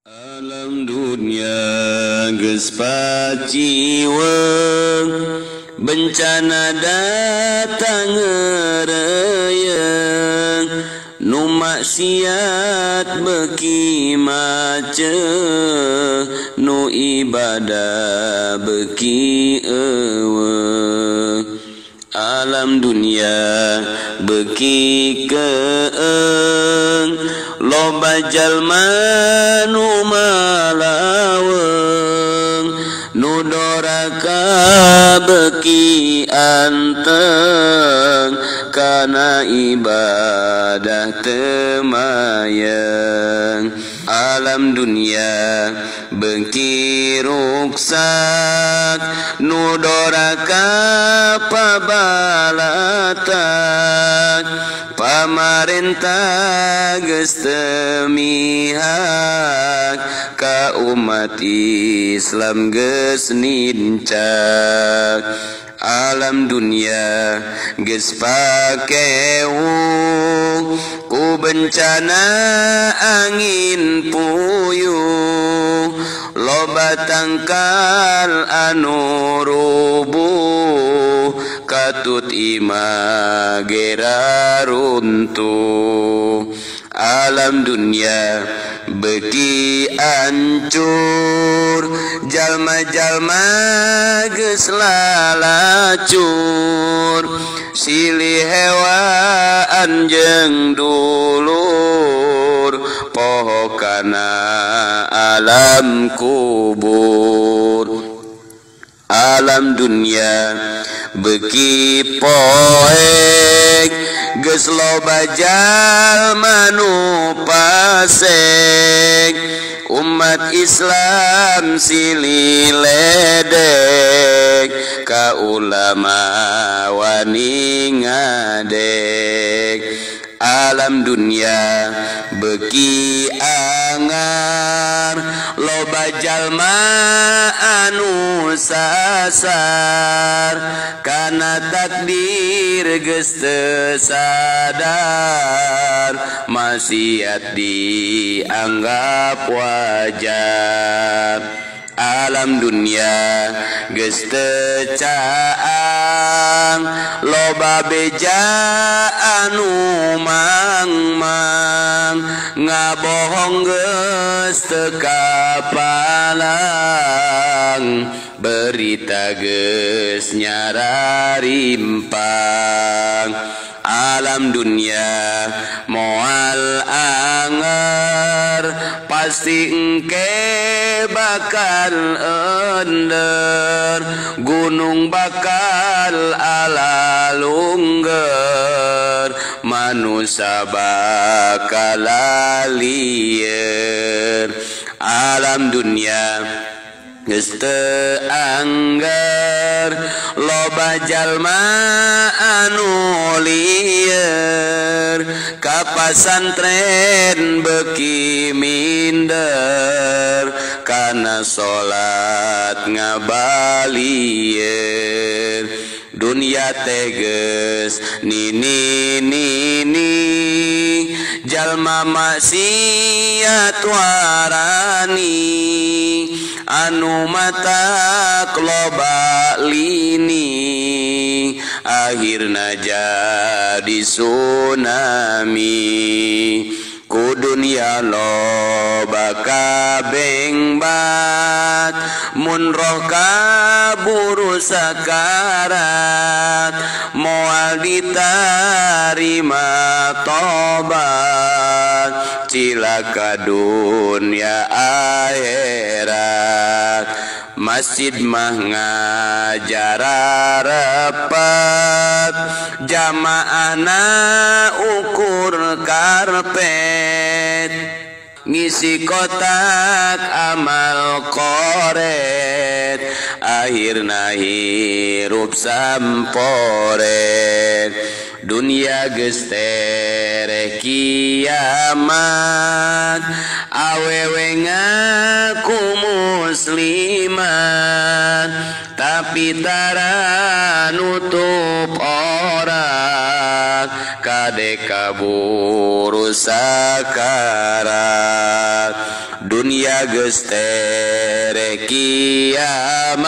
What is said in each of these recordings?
Alam dunia geus paciweng, bencana datang ngereyeng, nu maksiat beuki macet, nu ibadah beuki eueuh. Alam dunia beuki keeng, loba jalma nu malaweng, nu doraka beuki anteng, kana ibadah teu mayeng. Alam dunia beuki ruksak, nu doraka pabalatak, pamarentah geus teu mihak, ka umat Islam geus nincak. Alam dunia geus pakewu, ku bencana angin puyuh, loba tangkal anu rubuh, katut imah gera runtuh. Alam dunia beuki ancur, jalma-jalma geus lalacur, silih hewaan jeung dulur, poho kana alam kubur. Alam dunia beuki poek, geus loba jalma nu pasek, umat Islam silih ledek, ka ulama wani ngadek. Alam dunia beuki angar, loba jalma anu sasar, kana takdir geus teu sadar, maksiat dianggap wajar. Alam dunia geus teu caang, loba beja anu mangmang, ngabohong geus teu kapalang, berita geus nyararimpang. Alam dunia moal anger, pasti engke bakal ender, gunung bakal ala lungger, manusia bakal lieur. Alam dunia geus teu angger, loba jalma anu lieur, ka pasantren beuki minder, kana salat ngabalieur. Dunia teh geus nini nini, jalma maksiat warani, anu matak loba lini, akhirna jadi tsunami. Ku dunia loba kabengbat, mun roh kaburu sakarat, moal ditarima tobat, cilaka dunia akhirat. Masjid mah ngajar repet, jamaahna ukur karpet, ngisi kotak amal koret, akhirna hirup samporet. Dunia geus tereh kiamat, awewe ngaku muslimat, tapi tara nutup orat, kade kaburu sakarat. Dunia Dunia geus tereh kiamat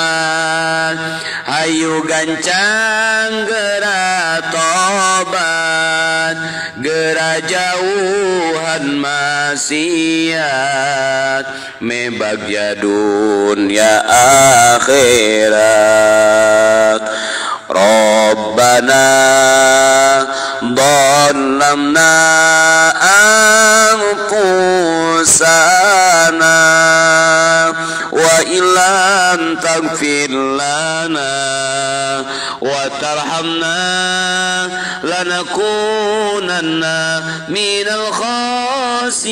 hayu gancang geura tobat geura jauhan maksiat mebagja dunia akhirat. Rabbana dhalamna anfusana wa illam taghfir lana wa tarhamna lanakunanna minal khasirin.